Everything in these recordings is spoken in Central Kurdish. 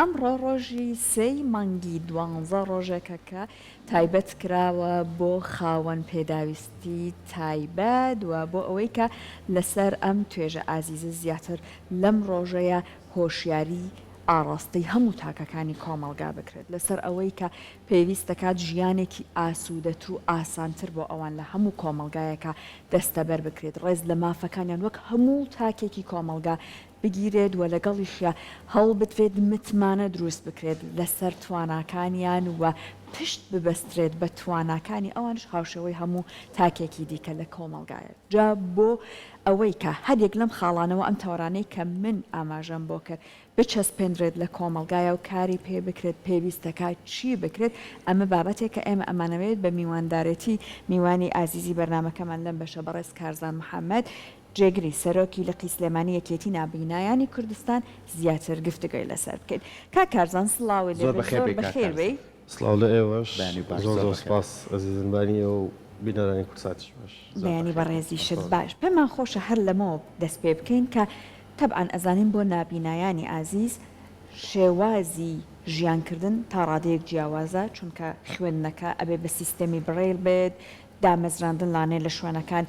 ئەمڕۆ ڕۆژی سێی مانگی دوانزە ڕۆژێکە کە تایبەت کراوە بۆ خاوەن پێداویستی تایبەت و بۆ ئەوەی کە لەسەر ئەم توێژە ئازیزە زیاتر لەم ڕۆژەیە هۆشیاری ئاڕاستەی هەموو تاکەکانی کۆمەڵگا بکرێت لەسەر ئەوەی کە پێویست دەکات ژیانێکی ئاسوودەتر و ئاسانتر بۆ ئەوان لە هەموو کۆمەڵگایەکا دەستەبەر بکرێت، ڕێز لە مافەکانیان وەک هەموو تاکێکی کۆمەڵگا بگیرێت و لەگەڵیشیا هەوڵبدرێت متمانە دروست بکرێت لەسەر تواناکانیان و پشت ببەسترێت بە تواناکانی ئەوانیش هاوشێوەی هەموو تاکێکی دیکە لە کۆمەڵگایە. جا بۆ ئەوەی کە هەریەک لەم خاڵانەوە ئەم تەوەرانەی کە من ئاماژەم بۆ کرد بچەسپێنرێت لە کۆمەڵگایا و کاری پێ بکرێت پێویست دەکات چی بکرێت ئەمە بابەتێکە ئێمە ئەمانەوێت بە میواندارێتی میوانی ئازیزی بەرنامەکەمان لەم بەشە بەڕێز کارزان محەمەد جێگری سەرۆکی لقی سلێمانی یەکێتی نابینایانی کوردستان زیاتر گفتوگۆی لەسەر بکەین کاک کارزان سڵاوت لێ زۆر بێت بەخێر زۆر بێی کاک بەخێر کارزان. بێی. سڵاو لە ئێوەش بەیانی باش زۆر زۆر زۆر بەخێر سپاس ئەزیزن بانی ئێوە و بینەرانی کوردساتیش باش. زۆر بەیانی بەخێر بێی بەڕێزیشت سڵاو. باش پێمان خۆشە هەر لەمەوە دەست پێ بکەین کە تەبعەن ئەزانین بۆ نابینایانی ئازیز شێوازی ژیان کردن تا ڕادەیەک جیاوازە چونکە خوێندنەکە ئەبێ بە سیستەمی بڕەیل بێت دامەزراندن لانێ لە شوێنەکان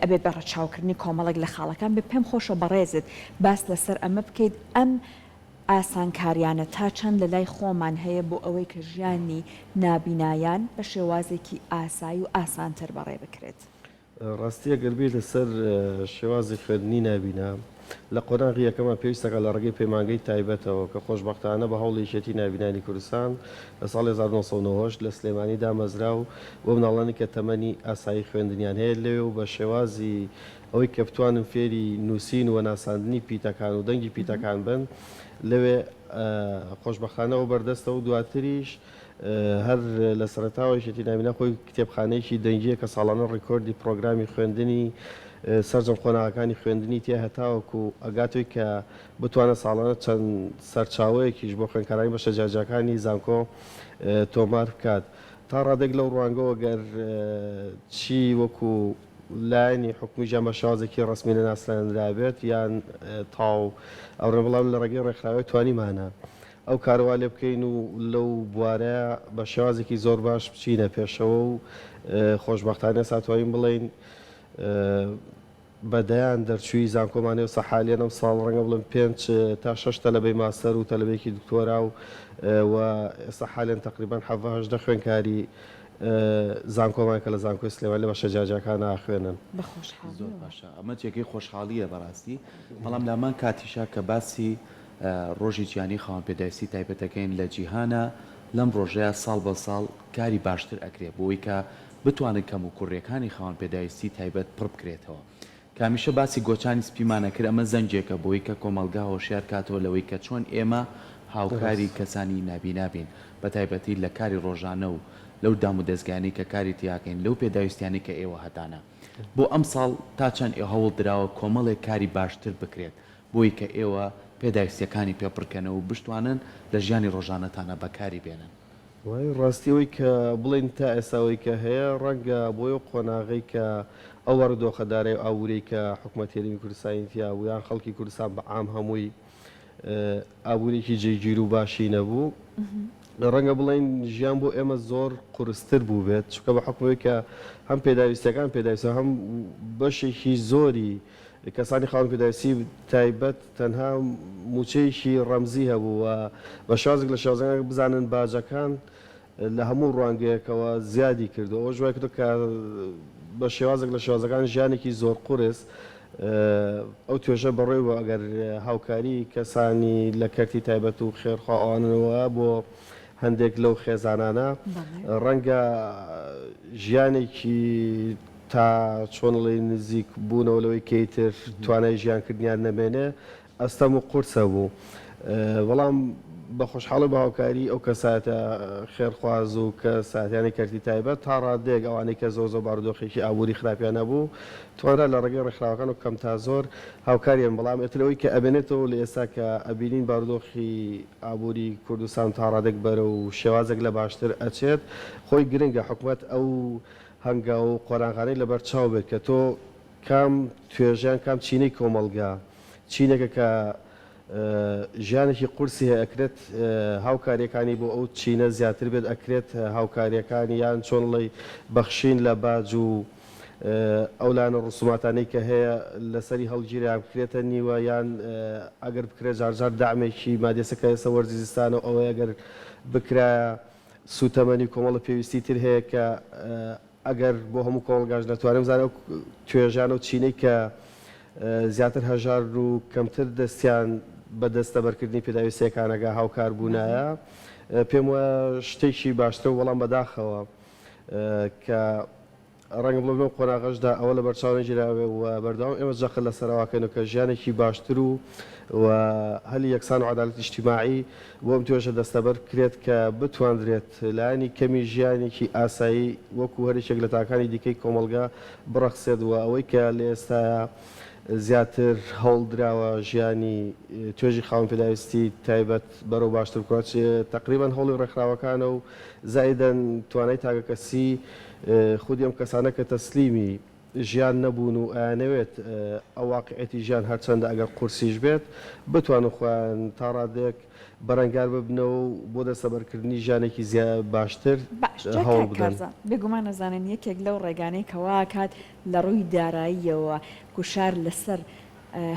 ئەبێت بە ڕەچاوکردنی کۆمەڵێک لە خاڵەکان بێت پێم خۆشە بەڕێزت باس لەسەر ئەمە بکەیت ئەم ئاسانکاریانە تا چەند لە لای خۆمان هەیە بۆ ئەوەی کە ژیانی نابینایان بە شێوازێکی ئاسایی و ئاسانتر بەڕێ بکرێت؟ ڕاستی ئەگەر بێیتە سەر شێوازی خوێندنی نابینا، لە قۆناغی یەکەما پێویست دەکات لە ڕێگەی پەیمانگەی تایبەتەوە کە خۆشبەختانە بە هەوڵی یەکێتی نابینانی کوردستان لە ساڵی 1998 لە سلێمانی دامەزرا و بۆ مناڵانی کە تەمەنی ئاسایی خوێندنیان هەیە لەوێ و بە شێوازی ئەوەی کە بتوانن فێری نووسین و ناساندنی پیتەکان و دەنگی پیتەکان بن لەوێ خۆشبەختانە ئەو بەردەستە و دواتریش هەر لە سەرەتاوە یەکێتی نابینا خۆی کتێبخانەیەکی دەنگییە کە ساڵانە ڕیکۆردی پڕۆگرامی خوێندنی سەرجەم قۆناغەکانی خوێندنی تیا هەتاوەکو ئەگاتەوەی کە بتوانێت ساڵانە چەند سەرچاوەیەکیش بۆ خوێندکارانی بەشە جیاجیاکانی زانکۆ تۆمار بکات. تا ڕادەیەک لەو ڕوانگەوە گەر چی وەکو لایەنی حکومیش یان بە شێوازێکی ڕەسمی نەناسرێنرابێت یان تاو ئەوڕێ بەڵام لە ڕێگەی ڕێکخراوێک توانیمانە ئەو کارە وا لێ بکەین و لەو بوارە بە شێوازێکی زۆر باش بچینە پێشەوە و خۆشبەختانە ئێستا توانین بڵێین بە دەیان دەرچووی زانکۆمان هەیە و سەحالیەن ئەم ساڵ ڕەنگە بڵێم پێنج تا شەش تەلەبەی ماستەر و تەلەبەیەکی دکتۆرا و و ئێستا حالیەن تەقریبەن حەڤە 18 خوێندکاری زانکۆمان کە لە زانکۆی سلێمانی لە بەشە جیاجیاکان ئاخوێنن. بە زۆر خۆشحاڵیەوە. باشە ئەمە جێگەی خۆشحاڵییە بەڕاستی بەڵام لامان کاتیشا کە باسی ڕۆژی جیهانی خاوەن پێداویستی تایبەت دەکەین لە جیهانا لەم ڕۆژەیا ساڵ بە ساڵ کاری باشتر ئەکرێ بۆی کە بتوانن کەموکوڕیەکانی خاوەن پێداویستی تایبەت پڕ بکرێتەوە کە هەمیشە باسی گۆچانی سپیمان ئەکرد ئەمە زەنگێکە بۆی کە کۆمەڵگا هۆشیار کاتەوە لەوەی کە چۆن ئێمە هاوکاری کەسانی نابینا بین بە تایبەتی لە کاری ڕۆژانە و لەو دام و دەزگایانەی کە کاری تیاکەین لەو پێداویستیانەی کە ئێوە هەتانە بۆ ئەمساڵ تا چەند هەوڵ دراوە کۆمەڵێک کاری باشتر بکرێت بۆی کە ئێوە پێداویستیەکانی پێ پڕکەنەوە و بشتوانن لە ژیانی ڕۆژانەتانا بەکاری بێنن. وای ڕاستی ئەوەی کە بڵێین تا ئێستا ئەوەی کە هەیە ڕەنگە بۆ ئەو قۆناغەی کە ئەو بارودۆخە دارای و ئابووریەی کە حکومەتی هەرێمی کوردستانی تیا بوو یان خەڵکی کوردستان بە عام هەمووی ئابووریەکی جێگیر و باشی نەبوو ڕەنگە بڵێین ژیان بۆ ئێمە زۆر قورستر بووبێت چونکە بە حوکمی ئەوەی کە هەم پێداویستیەکان پێداویستە هەم بەشێکی زۆری کەسانی خاوەن پێداویستی تایبەت تەنها مووچەیەکی ڕەمزی هەبوو و بە شێوازێک لە شێوازەکان بزانن باجەکان لە هەموو ڕوانگەیەکەوە زیادی کردو ئەوەش وای کردو کە بە شێوازێک لە شێوازەکان ژیانێکی زۆر قورس ئەو توێژە بەڕێوە ئەگەر هاوکاری کەسانی لە کەرتی تایبەت و خێرخوا ئەوانەوە بۆ هەندێک لەو خێزانانە ڕەنگە ژیانێکی تا چۆن ئەڵێی نزیک بوونەوە لەوەی کە ئیتر توانای ژیان کردنیان نەمێنێ ئەستەم و قورسە بوو بەڵام بە خۆشحاڵی بە هاوکاری ئەو کەسایەتە خێرخواز و کەسایەتیانی کەرتی تایبەت تا ڕادەیەک ئەوانەی کە زۆر زۆر بارودۆخێکی ئابووری خراپیان هەبوو توانرا لە ڕێگەی ڕێکخراوەکان و کەم تا زۆر هاوکاریان بەڵام ئیتر ئەوەی کە ئەمێنێتەوە لە ئێستا کە ئەبینین بارودۆخی ئابووری کوردستان تا ڕادەیەک بەرەو شێوازێک لە باشتر ئەچێت خۆی گرنگە حکومەت ئەو هەنگاو و قۆناغانەی لەبەر چاو بێت کە تۆ کام توێژ یان کام چینەی کۆمەڵگا چینێکە کە. ژیانێکی قورسی هەیە ئەکرێت هاوکاریەکانی بۆ ئەو چینە زیاتر بێت ئەکرێت هاوکاریەکانی یان چۆن ڵێی بەخشین لە باج و ئەو لایەنە ڕسوماتانەی کە هەیە لەسەری هەڵگیرێ یان بکرێتە نیوە یان ئەگەر بکرێت جارجار دەعمێکی مادیەسە کە ئێستا وەرزی زستانە و ئەوەی ئەگەر بکرایە سوتەمەنی و کۆمەڵە پێویستی تر هەیە کە ئەگەر بۆ هەموو کۆمەڵگاش نەتوانێت بزانێت ئەو توێژانە و چینەی کە زیاتر هەژارن و کەمتر دەستیان بە دەستەبەرکردنی پێداویستییەکانەگا هاوکار بوونایە پێم وایە شتێکی باشترە و بەڵام بەداخەوە کە ڕەنگە بڵێم لەو قۆناغەشدا ئەوە لەبەرچاو نەگیراوێ و بەردەوام ئێمە جەخت لەسەر ئەوە ئەکەینەوە کە ژیانێکی باشتر و و هەلی یەکسان و عەدالەتی ئیجتیماعی بۆ ئەم توێژە دەستەبەر بکرێت کە بتواندرێت لایەنی کەمی ژیانێکی ئاسایی وەکو هەریەکێک لە تاکانی دیکەی کۆمەڵگە بڕەخسێت و ئەوەی کە لە ئێستایا زیاتر هەوڵ دراوە ژیانی توێژی خاوەن پێداویستی تایبەت بەرەو باشتر بکات تەقریبەن هەوڵی ڕێکخراوەکانە و زائیدەن توانای تاکەکەسی خودی ئەم کەسانە کە تەسلیمی ژیان نەبوون و ئەیانەوێت ئەو واقیعەتی ژیان هەرچەندە ئەگەر قورسیش بێت بتوانن خۆیان تا ڕادەیەک بەرەنگار ببنەوە و بۆ دەستەبەرکردنی ژیانێکی باشتر باش جا هەوڵ کاک بدەن. کارزان بێگومان ئەزانین یەکێک لەو ڕێگانەی کە واکات لە ڕووی داراییەوە گوشار لەسەر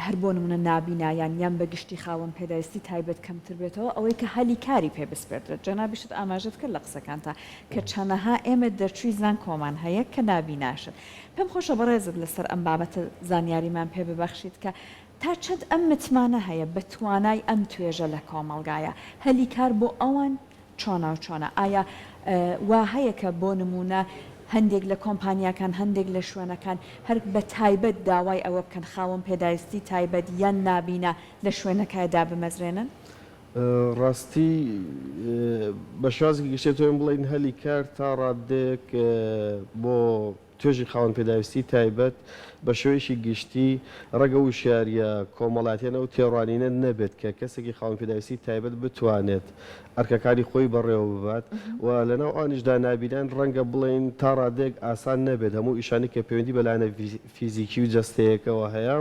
هەر بۆ نمونە نابینایان یان بە گشتی خاوەن پێداویستی تایبەت کەمتر بێتەوە ئەوەی کە هەلی کاری پێ بسپێردرێت جەنابیشت ئاماژەت کرد لە قسەکانتا کە چەنەها ئێمە دەرچووی زانکۆمان هەیە کە نابیناشن پێم خۆشە بەڕێزت لەسەر ئەم بابەتە زانیاریمان پێ ببەخشیت کە تا چەند ئەم متمانە هەیە بە توانای ئەم توێژە لە کۆمەڵگایە هەلی کار بۆ ئەوان چۆناوچۆنە؟ ئایا وا هەیە کە بۆ نموونە هەندێک لە کۆمپانیاکان، هەندێک لە شوێنەکان هەر بە تایبەت داوای ئەوە بکەن خاوەن پێداویستی تایبەت یان نابینا لە شوێنەکای دابمەزرێنن؟ ڕاستی بە شێوازێکی گشتی دەتوانین بڵێین هەلی کار تا ڕاددەیەک بۆ توێژی خاوەن پێداویستی تایبەت بە شێوەیەکی گشتی ڕەنگە ئەو وشیارییە کۆمەڵایەتیانە ئەو تێڕوانینە نەبێت کە کەسێکی خاوەن پێداویستی تایبەت بتوانێت ئەرکەکانی خۆی بەڕێوە ببات و لەناو ئەوانیشدا نابینان ڕەنگە بڵێین تا ڕادەیەک ئاسان نەبێت هەموو ئیشانی کە پەیوەندی بە لایەنە فیزیکی و جەستەیەکەوە هەیە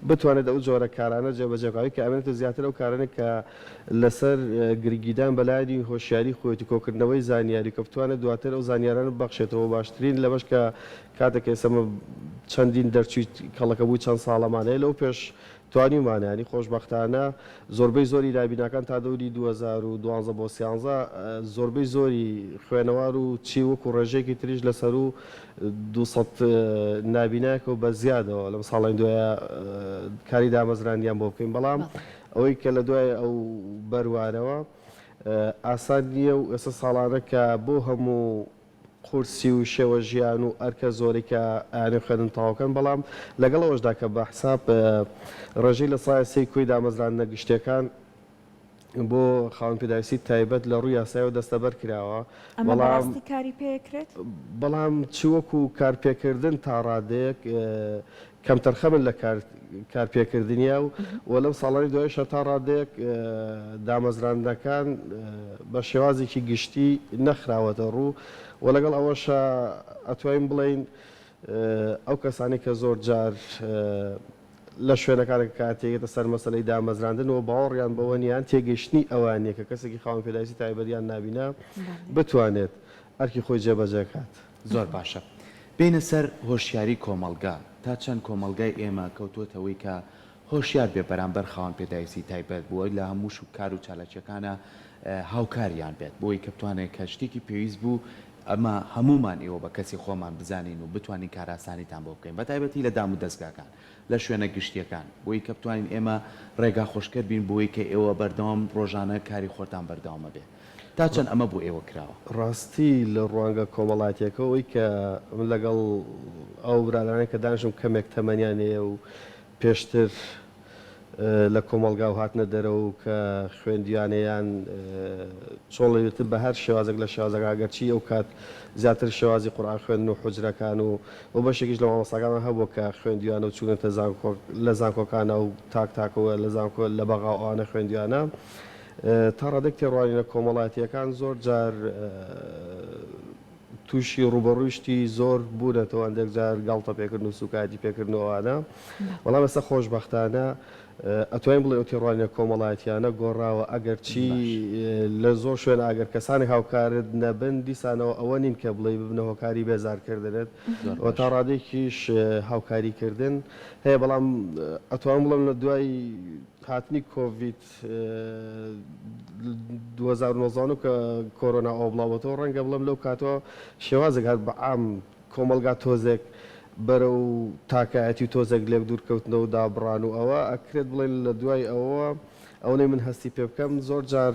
بتوانێت ئەو جۆرە کارانە جێبەجێ بکات ئەوەی کە ئەمێنێتەوە زیاتر ئەو کارانەی کە لەسەر گرنگیدان بە لایەنی هۆشیاری خۆیەتی کۆکردنەوەی زانیاری کە بتوانێت دواتر ئەو زانیارانە ببەخشێتەوە باشترین لەمەش کە کاتێک کە ئێستا چەندین دەرچووی کەڵەکەبووی چەند ساڵەمان هەیە لەو پێش توانیومانە یانی خۆشبەختانە زۆربەی زۆری نابیناکان تا دەوری 2012 بۆ سیانزە زۆربەی زۆری خوێنەوار و چی وەکو ڕێژەیەکی تریش لە سەروو 200 نابینایەکەوە بە زیادەوە لەم ساڵانی دوایە کاری دامەزراندیان بۆ بکەین بەڵام ئەوەی کە لە دوای ئەو بەروارەوە ئاسان نییە و ئێستا ساڵانە کە بۆ هەموو قورسی و شێوە ژیان و ئەرکە زۆرەی کە ئەیانەوێت خوێندن تەواو کەن بەڵام لەگەڵ ئەوەشدا کە بە حساب ڕێژەی لە سایە سێی کۆی دامەزراندنە گشتیەکان بۆ خاوەن پێداویستی تایبەت لە ڕووی یاسایەوە دەستەبەر کراوە ئەمە بەڵام بەڕاستی کاری پێکرێت؟ بەڵام چ وەکو کارپێکردن تا ڕادەیەک کەمتەرخەمن لە کارپێکردنیا و و لەم ساڵانی دوایشا تا ڕادەیەک دامەزراندنەکان بە شێوازێکی گشتی نەخراوەتە ڕوو و لەگەڵ ئەوەشا ئەتوانین بڵێین ئەو کەسانەی کە زۆر جار لە شوێنەکان کە تێگەتە سەر مەسەلەی دامەزراندن و باوەڕیان بەوە نییە یان تێگەیشتنی ئەوان نییە کە کەسێکی خاوەن پێداویستی تایبەت یان نابینا بتوانێت ئەرکی خۆی جێبەجێ کات. زۆر باشە بێینە سەر هۆشیاری کۆمەڵگا، تا چەند کۆمەڵگای ئێمە کەوتووەتەوەی کە هۆشیار بێ بەرامبەر خاوەن پێداویستی تایبەت بووە لە هەموو کار و چالاکیەکانا هاوکاریان بێت بۆی کە بتوانێت کە شتێکی پێویست بوو ئەمە هەموومان ئێوە بە کەسی خۆمان بزانین و بتوانین کارئاسانیتان بۆ بکەین بە تایبەتی لە دام و دەزگاکان لە شوێنە گشتیەکان بۆی کە بتوانین ئێمە ڕێگا خۆشکەر بین بۆی کە ئێوە بەردەوام ڕۆژانە کاری خۆتان بەردەوامە بێ. تا چەند ئەمە بۆ ئێوە کراوە؟ ڕاستی لە ڕوانگە کۆمەڵایەتیەکەوە ئەوەی کە من لەگەڵ ئەو برادەرانەی کە دانیشتم کەمێک تەمەنیان هەیە و پێشتر لە کۆمەڵگا و هاتنە دەرەوە و کە خوێندویانە یان چۆن ڵێویتن بە هەر شێوازێک لە شێوازەکان ئەگەرچی ئەو کات زیاتر شێوازی قورئان خوێندن و حوجرەکان و و بەشێکیش لە مامۆستاکانمان هەبووە کە خوێندویانە و چوونەتە زانکۆ لە زانکۆکانە و تاک تاکەوە لە زانکۆ لە بەغا و ئەوانە خوێندویانە تا ڕادەیەک تێڕوانینە کۆمەڵایەتییەکان زۆر جار. تووشی ڕووبەڕووی شتی زۆر بوونەتەوە هەندێک جار گاڵتە پێکردن و سوکایەتی پێکردن و ئەوانە بەڵام ئێستا خۆشبەختانە ئەتوانین بڵێین ئەو تێڕوانینە کۆمەڵایەتیانە گۆڕاوە ئەگەر چی لە زۆر شوێن ئەگەر کەسانێک هاوکارت نەبن دیسانەوە ئەوە نین کە بڵێی ببنە هۆکاری بێزارکردنت و تا ڕادەیەکیش هاوکاریکردن هەیە بەڵام ئەتوانم بڵێم لە دوای هاتنی کۆڤید 2019 کە کۆرۆنا ئەوە بڵاوبۆتەوە ڕەنگە بڵێم لەو کاتەوە شێوازێک هات بە عام کۆمەڵگا تۆزێک بەرەو تاکایەتی و تۆزێک لێک دوورکەوتنەوە و دابڕان و ئەوە، ئەکرێت بڵێین لە دوای ئەوەوە ئەوەنەی من هەستی پێ بکەم زۆر جار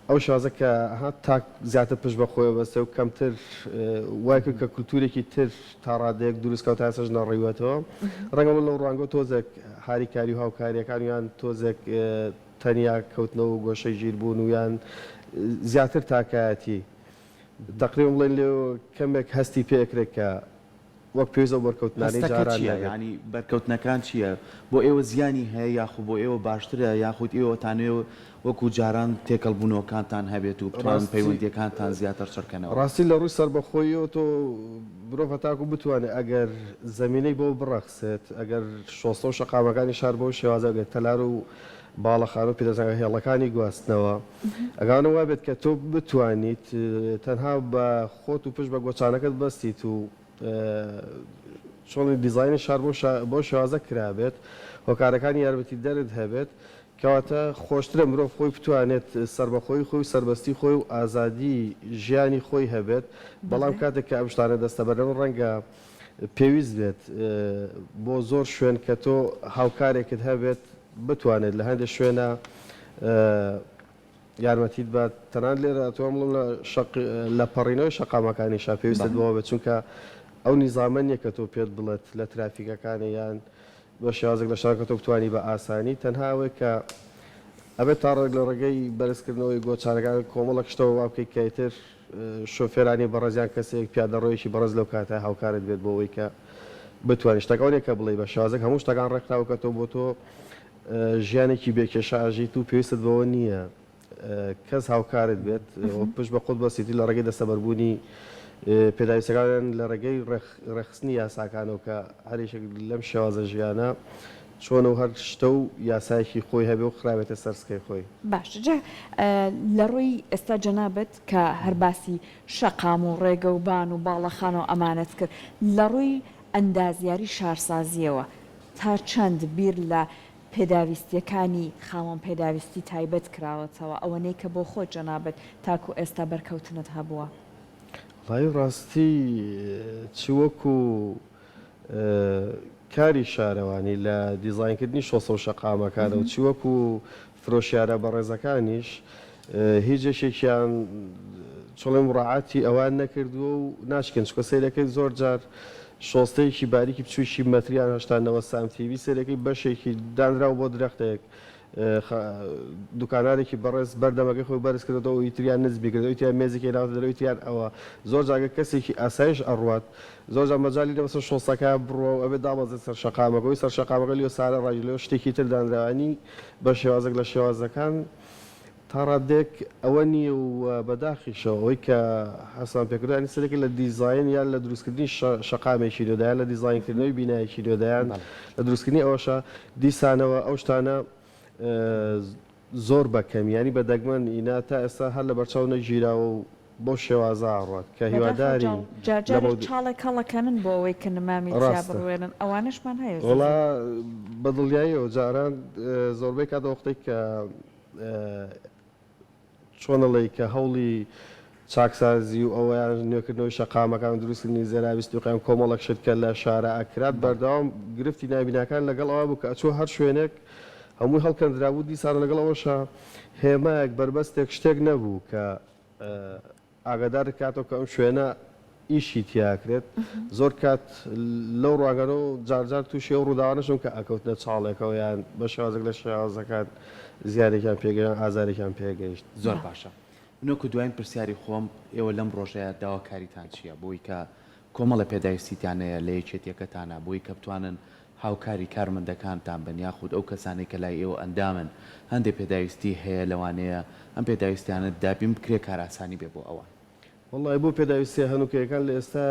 ئەو شێوازە کە ها تاک زیاتر پشت بە خۆی بەستێ و کەمتر وای کرد کە کولتوورێکی تر تا ڕادەیەک دروست کە و تا ئێستاش نەڕیوەتەوە. ڕەنگە بڵێم لەو ڕوانگەوە تۆزێک هاریکاری و هاوکارییەکان یان تۆزێک تەنیا کەوتنەوە و گۆشەگیر بوون و یان زیاتر تاکایەتی تەقریبەن بڵێین لێ کەمێک هەستی پێ ئەکرێت کە وەک پێویست ئەو بەرکەوتنانەی هەستەکە جاران چییە؟ نەبێت. یانی بەرکەوتنەکان چییە؟ بۆ ئێوە زیانی هەیە یاخو بۆ ئێوە باشترە یاخود ئێوە ئەتانەوێ وەکو جاران تێکەڵبوونەوەکانتان هەبێت و بتوانن ڕاستی پەیوەندییەکانتان زیاتر چڕکەنەوە؟ ڕاستی لە ڕووی سەربەخۆییەوە تۆ مرۆڤ هەتاکو بتوانێت ئەگەر زەمینەی بۆ بڕەخسێت ئەگەر شۆستە و شەقامەکانی شار بەو شێوازە بێت تەلار و باڵەخانە و پیرەزانگە هێڵەکانی گواستنەوە ئەگەر وابێت کە تۆ بتوانیت تەنها بە خۆت و پشت بە گۆچانەکەت بەستیت و چۆنی دیزاینی شار بۆ شێوازە کرابێت هۆکارەکانی یارمەتیدەرت هەبێت کەواتە خۆشترە مرۆڤ خۆی بتوانێت سەربەخۆی خۆی و سەربەستی خۆی و ئازادی ژیانی خۆی هەبێت بەڵام کاتێک کە ئەم شتانە دەستەبەر نەبن ڕەنگە پێویست بێت بۆ زۆر شوێن کە تۆ هاوکارێکت هەبێت بتوانێت لە هەندێک شوێنە یارمەتیت بات تەنانەت لێرە ئەتوانم بڵێم لە شەق لە پەڕینەوەی شەقامەکانیشا پێویستت بەوە بێت چونکە ئەو نیزامە نییە کە تۆ پێت بڵێت لە ترافیکەکانی یان بە شێوازێک لە شارەکە تۆ بتوانی بە ئاسانی تەنها ئەوەی کە ئەبێت تا ڕێک لە ڕێگەی بەرزکردنەوەی گۆچانەکان کۆمەڵێک شتەوە وا بکەیت کە ئیتر شۆفێرانی بەڕێز یان کەسێک پیادەڕۆیەکی بەڕێز لەو کاتە هاوکارت بێت بۆ ئەوەی کە بتوانی شتەکە ئەوە نییە کە بڵێی بە شێوازێک هەموو شتەکان ڕێکخراوە کە تۆ بۆ تۆ ژیانێکی بێ کێشە ئەژیت و پێویستت بەوە نییە کەس هاوکارت بێت و پشت بە خۆت بەستیت لە ڕێگەی دەستەبەربوونی پێداویستەکان لە ڕێگەی ڕێکخستنی یاساکانەوە کە هەر یەکێک لەم شێوازە ژیانە چۆنە و هەر شتە و یاسایەکی خۆی هەبێ و خرابێتە سەر سکەی خۆی. باشە جا لە ڕووی ئێستا جەنابت کە هەر باسی شەقام و ڕێگە و بان و باڵەخانە و ئەمانەت کرد لە ڕووی ئەندازیاری شارسازییەوە تا چەند بیر لە پێداویستییەکانی خاوەن پێداویستی تایبەت کراوەتەوە، ئەوەنەی کە بۆ خۆت جەنابت تاکو ئێستا بەرکەوتنت هەبووە؟ وەڵایی ڕاستی چ وەکو کاری شارەوانی لە دیزاینکردنی شۆستە و شەقامەکان و چ وەکو فرۆشیارە بەڕێزەکانیش هیچ یەکێکیان چۆڵی مڕاعاتی ئەوان نەکردووە و ناشکێن چونکە سەیرەکەی زۆر جار شۆستەیەکی باریکی بچووکی مەتریان 80 90 سانتیمی سەیرەکەی بەشێکی دانراو بۆ درەختێک دوکاندارێکی بەڕێز بەردەمەکەی خۆی بەرز کردەوە ئەوی تریان نزمی کردەوە ئەوی تریان مێزێکی هێناوەتە دەرەوە ئەوی تریان ئەوە زۆر جار گەر کەسێکی ئاسایش ئەڕوات زۆر جار مەجالی نیە بەسەر شۆستەکە بڕوا و ئەبێ دابەزێت سەر شەقامەکە ئەوی سەر شەقامەکە لیۆ سارە ڕاگیر لەوێ شتێکی تر دانراوە یانی بە شێوازێک لە شێوازەکان تا ڕادەیەک ئەوە نییە و بەداخیشەوە ئەوەی کە هەستمان پێکردووە یانی سەرێک لە دیزاین یان لە دروستکردنی شەقامێکی نوێدا یان لە دیزاینکردنەوەی بینایەکی نوێدا یان لە دروستکردنی ئەوەشە دیسانەوە ئەو شتانە زۆر بە کەمی یانی بە دەگمەن ئینا تا ئێستا هەر لەبەرچاو نەگیراوە و بەو شێوازە ئەڕوات کە هیوادارین جار جارێک چاڵێک هەڵەکەنن بۆ ئەوەی کە نمامی تیا بڕوێنن ئەوانەشمان هەیە زوو وەڵا بە دڵنیاییەوە جاران زۆربەی کات ئەو وەختەی کە چۆن ئەڵێی کە هەوڵی چاکسازی و ئەوەیان نوێکردنەوەی شەقامەکان و دروستکردنی زێرابی سندوقیان کۆمەڵێک شت کە لە شارا ئەکرات بەردەوام گرفتی نابیناکان لەگەڵ ئەوە بوو کە ئەچووە هەر شوێنێک هەمووی هەڵکەندرابوو دیسان لەگەڵ ئەوەشا هێمایەک بەربەستێک شتێک نەبوو کە ئاگادارت کاتەوە کە ئەم شوێنە ئیشی تیاکرێت زۆر کات لەو ڕوانگەرەوە جار جار تووشی ئەو ڕووداوانەشم کە ئەکەوتنە چاڵێکەوە یان بە شێوازێک لە شێوازەکان زیانێکیان پێگەیان ئازارێکیان پێگەیشت. زۆر باشە من وەکو دواین پرسیاری خۆم ئێوە لەم ڕۆژەیا داواکاریتان چیە بۆی کە کۆمەڵە پێداویستیتان هەیە لە یەکێتیەکەتانا بۆی کە بتوانن هاوکاری کارمەندەکانتان بن یاخود ئەو کەسانەی کە لای ئێوە ئەندامن هەندێ پێداویستی هەیە لەوانەیە ئەم پێداویستیانە دابین بکرێ کارئاسانی بێ بۆ ئەوان. وەڵای بۆ پێداویستیە هەنوکەیەکان لە ئێستا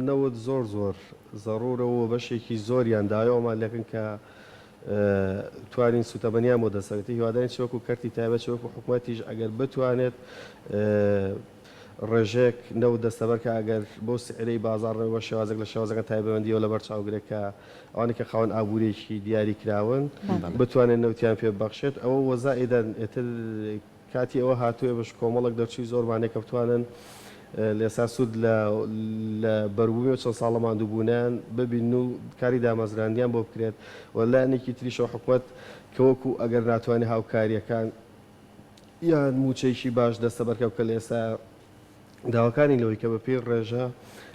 نەوت زۆر زۆر زەڕورە و بەشێکی زۆریان داوای ئەومان لەکەن کە توانین سوتەمەنیان بۆ دەستەکەێت هیوادارین چ وەکو کەرتی تایبەت چ وەکو حکومەتیش ئەگەر بتوانێت ڕێژەیەک نەوت دەستەبەر کە ئەگەر بەو سعرەی بازاڕ نەبێت بە شێوازێک لە شێوازەکان تایبەمەندیەوە لەبەر چاوگرێت کە ئەوانەی کە خاوەن ئابووریەکی دیاری کراون بتوانێت نەوتیان پێ ببەخشێت ئەوە وەزائیدەن ئێتر کاتی ئەوە هاتووە ئێمەش کۆمەڵێک دەرچووی زۆرمان هەیە کە بتوانن لێسا سوود لە لە بەروبوومی ئەو چەند ساڵە ماندووبوونەیان ببینن و کاری دامەزراندنیان بۆ بکرێت و لایەنێکی تریشەوە حکومەت کە وەکو ئەگەر ناتوانێت هاوکارییەکان یان مووچەیەکی باش دەستەبەر کە کە لە ئێستا داواکارین لەوەی کە بەپێی ڕێژە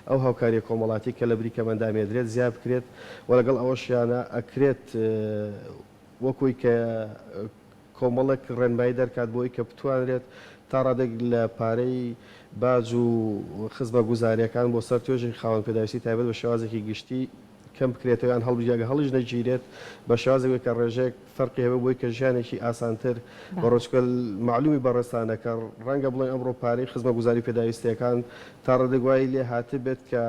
ئەو هاوکارییە کۆمەڵاتی کە لە بری کەمئەندامی ئەدرێت زیاد بکرێت و لەگەڵ ئەوەشیانە ئەکرێت وەکوی کە کۆمەڵێک ڕێنمایی دەرکات بۆ ئەوی کە بتوانرێت تا ڕادەیەک لە پارەی باج و خزمەگوزارییەکان بۆ سەر توێژی خاوەن پێداویستی تایبەت بە شێوازێکی گشتی کەم بکرێتەوە یان هەڵبگیرێت ئەگەر هەڵیش نەگیرێت بە شێوازێک بێت کە ڕێژەیەک فەرقی هەبێت بۆی کە ژیانێکی ئاسانتر بەڕێوە چونکە مەعلومی بەڕێزتانە کە ڕەنگە بڵێین ئەمڕۆ پارەی خزمەگوزاری پێداویستییەکان تا ڕادەیەک وای لێ هاتبێت کە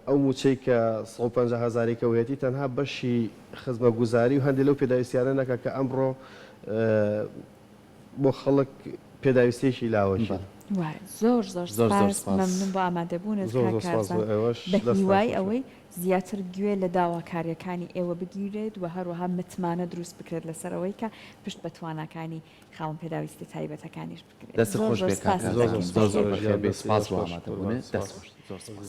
ئەو مووچەی کە 150 هەزاری کە وهێتی تەنها بەشی خزمەتگوزاری و هەندێک لەو پێداویستیانە نەکا کە ئەمڕۆ بۆ خەڵک پێداویستیەکی لاوەکین. وایە زۆر زۆر زۆر زۆر سپاس سپاس. مەمنون بۆ ئامادەبوونت زۆر کاک زۆر سپاس کارزان بۆ ئێوەش بە دەستتان هیوای خۆش بێت. ئەوەی زیاتر گوێ لە داواکاریەکانی ئێوە بگیرێت و هەروەها متمانە دروست بکرێت لەسەر ئەوەی کە پشت بە تواناکانی خاوەن پێداویستیە تایبەتەکانیش بکرێت. دەستت زۆر خۆش زۆر بێ کاک سپاست کارزان زۆر زۆر دەکەین. زۆر سپاس زۆر بۆ بەخێر ئێوەش بێی دەستی سپاس خۆش بۆ قوربان ئامادەبوونت سپاس. دەست خۆش زۆر سپاس.